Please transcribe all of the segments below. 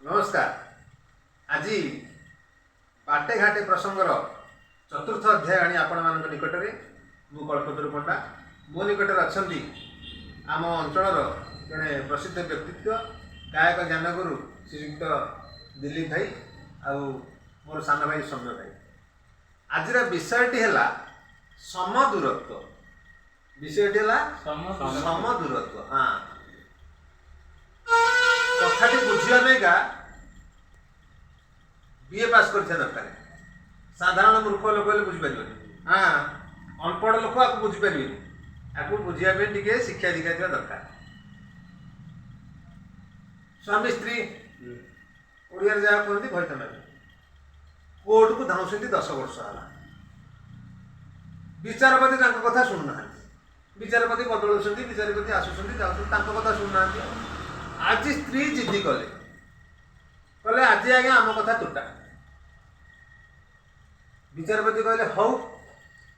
ନମସ୍କାର। ଆଜି ବାଟେ ଘାଟେ ପ୍ରସଙ୍ଗର ଚତୁର୍ଥ ଅଧ୍ୟାୟ ଆଣି ଆପଣମାନଙ୍କ ନିକଟରେ ମୁଁ କଳ୍ପତରୁ ପଣ୍ଡା। ମୋ ନିକଟରେ ଅଛନ୍ତି ଆମ ଅଞ୍ଚଳର ଜଣେ ପ୍ରସିଦ୍ଧ ବ୍ୟକ୍ତିତ୍ୱ, ଗାୟକ ଜ୍ଞାନଗୁରୁ ଶ୍ରୀଯୁକ୍ତ ଦିଲ୍ଲୀପ ଭାଇ ଆଉ ମୋର ସାନ ଭାଇ ସୌମ୍ୟ ଭାଇ। ଆଜିର ବିଷୟଟି ହେଲା ସମଦୂରତ୍ୱ। ବିଷୟଟି ହେଲା ସମଦୂରତ୍ୱ। ହଁ, କଥାଟି ବୁଝିବା ପାଇଁକା ବିଏ ପାସ୍ କରିଥିବା ଦରକାର। ସାଧାରଣ ମୂର୍ଖ ଲୋକ ହେଲେ ବୁଝିପାରିବନି। ହଁ, ଅନପଢ଼ ଲୋକ ଆକୁ ବୁଝିପାରିବେନି। ଆକୁ ବୁଝିବା ପାଇଁ ଟିକେ ଶିକ୍ଷା ଦୀକ୍ଷା ଥିବା ଦରକାର। ସ୍ୱାମୀ ସ୍ତ୍ରୀ, ଓଡ଼ିଆରେ ଯାହା କୁହନ୍ତି ଘଇତା ମାଇପି, କୋର୍ଟକୁ ଧାଉଁଛନ୍ତି 10 ବର୍ଷ ହେଲା। ବିଚାରପତି ତାଙ୍କ କଥା ଶୁଣୁନାହାନ୍ତି। ବିଚାରପତି ବଦଳୁଛନ୍ତି, ବିଚାରପତି ଆସୁଛନ୍ତି ଯାଉଛନ୍ତି, ତାଙ୍କ କଥା ଶୁଣୁନାହାନ୍ତି। ଆଜି ସ୍ତ୍ରୀ ଜିଦି କଲେ, କହିଲେ ଆଜି ଆଜ୍ଞା ଆମ କଥା ତୁଟା। ବିଚାରପତି କହିଲେ ହଉ,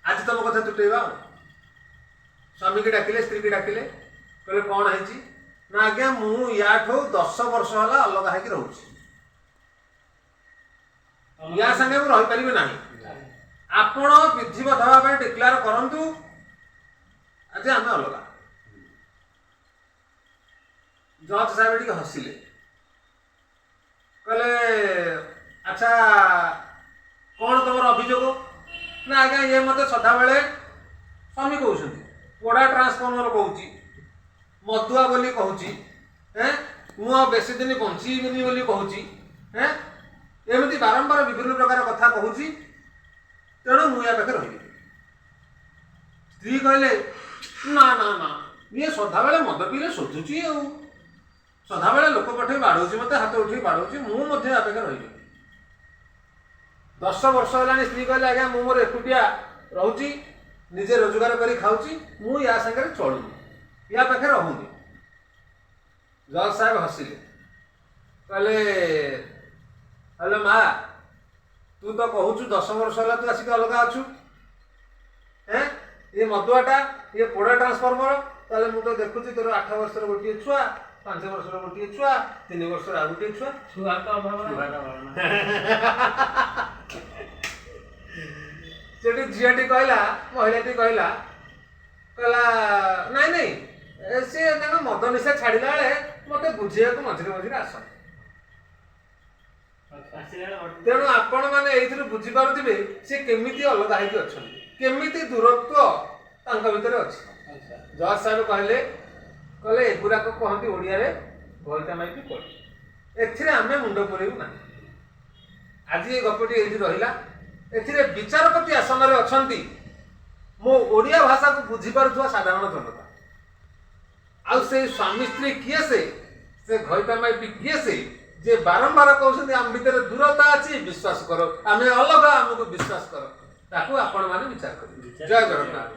ଆଜି ତମ କଥା ତୁଟେଇବା। ଆଉ ସ୍ୱାମୀକି ଡାକିଲେ, ସ୍ତ୍ରୀକି ଡାକିଲେ, କହିଲେ କ'ଣ ହେଇଛି? ନା ଆଜ୍ଞା, ମୁଁ ୟାଠୁ 10 ବର୍ଷ ହେଲା ଅଲଗା ହେଇକି ରହୁଛି। ୟା ସାଙ୍ଗେ ମୁଁ ରହିପାରିବି ନାହିଁ। ଆପଣ ବିଧିବଦ୍ଧ ଭାବରେ ଡିକ୍ଲେୟାର କରନ୍ତୁ ଆଜି ଆମେ ଅଲଗା। ଜଜ୍ ସାହେବ ଟିକେ ହସିଲେ, କହିଲେ ଆଚ୍ଛା, କ'ଣ ତମର ଅଭିଯୋଗ? ନା ଆଜ୍ଞା, ଇଏ ମୋତେ ସଦାବେଳେ, ସ୍ୱାମୀ କହୁଛନ୍ତି, ପୋଡ଼ା ଟ୍ରାନ୍ସଫର୍ମର କହୁଛି, ମଦୁଆ ବୋଲି କହୁଛି, ଏଁ ମୁଁ ଆଉ ବେଶୀ ଦିନ ବଞ୍ଚିବିନି ବୋଲି କହୁଛି, ଏଁ ଏମିତି ବାରମ୍ବାର ବିଭିନ୍ନ ପ୍ରକାର କଥା କହୁଛି, ତେଣୁ ମୁଁ ୟା ପାଖରେ ରହିବି। ସ୍ତ୍ରୀ କହିଲେ ନା ନା ନା, ଇଏ ସଦାବେଳେ ମଦ ପିଇଲେ ଶୋଧୁଛି, ଆଉ ସଦାବେଳେ ଲୋକ ପଠେଇ ବାଡ଼ଉଛି, ମୋତେ ହାତ ଉଠେଇ ବାଡ଼ଉଛି, ମୁଁ ମଧ୍ୟ ୟା ପାଖରେ ରହିବି। 10 ବର୍ଷ ହେଲାଣି। ସ୍ତ୍ରୀ କହିଲେ ଆଜ୍ଞା, ମୁଁ ମୋର ଏକୁଟିଆ ରହୁଛି, ନିଜେ ରୋଜଗାର କରି ଖାଉଛି, ମୁଁ ୟା ସାଙ୍ଗରେ ଚଳୁନି, ୟା ପାଖରେ ରହୁନି। ଜଜ୍ ସାହେବ ହସିଲେ, କହିଲେ ହ୍ୟାଲୋ ମା, ତୁ ତ କହୁଛୁ 10 ବର୍ଷ ହେଲା ତୁ ଆସିକି ଅଲଗା ଅଛୁ, ଏଁ ଇଏ ମଦୁଆଟା, ଇଏ ପୋଡ଼ା ଟ୍ରାନ୍ସଫର୍ମର, ତାହେଲେ ମୁଁ ତ ଦେଖୁଛି ତୋର 8 ବର୍ଷର ଗୋଟିଏ ଛୁଆ, 5 ବର୍ଷର ଗୋଟିଏ ଛୁଆ, 3 ବର୍ଷର ଆଉ ଗୋଟିଏ ଛୁଆ। ଛୁଆ ତ ଅଭାବ ନାହିଁ। ସେଠି ଝିଅଟି କହିଲା, ମହିଳାଟି କହିଲା, କହିଲା ନାଇଁ ନାଇଁ, ସିଏ ତାଙ୍କ ମଦ ନିଶା ଛାଡ଼ିଲା ବେଳେ ମୋତେ ବୁଝେଇବାକୁ ମଝିରେ ମଝିରେ ଆସନ୍ତି। ତେଣୁ ଆପଣମାନେ ଏଇଥିରୁ ବୁଝିପାରୁଥିବେ ସେ କେମିତି ଅଲଗା ହେଇକି ଅଛନ୍ତି, କେମିତି ଦୂରତ୍ୱ ତାଙ୍କ ଭିତରେ ଅଛି। ଜଜ୍ ସାହେବ କହିଲେ, କହିଲେ ଏଗୁଡ଼ାକ କହନ୍ତି ଓଡ଼ିଆରେ ଘଇତା ମାଇପି କଳି। ଏଥିରେ ଆମେ ମୁଣ୍ଡ ପୁରେଇବୁ ନାହିଁ। ଆଜି ଏ ଗପଟି ଏଇଠି ରହିଲା। ଏଥିରେ ବିଚାରପତି ଆସନରେ ଅଛନ୍ତି ମୋ ଓଡ଼ିଆ ଭାଷାକୁ ବୁଝିପାରୁଥିବା ସାଧାରଣ ଜନତା। ଆଉ ସେଇ ସ୍ୱାମୀ ସ୍ତ୍ରୀ କିଏ, ସେ ଘଇତା ମାଇପି କିଏ, ସେ ଯେ ବାରମ୍ବାର କହୁଛନ୍ତି ଆମ ଭିତରେ ଦୂରତା ଅଛି, ବିଶ୍ୱାସ କର ଆମେ ଅଲଗା, ଆମକୁ ବିଶ୍ୱାସ କର, ତାକୁ ଆପଣମାନେ ବିଚାର କରିବେ। ଜୟ ଜଗନ୍ନାଥ।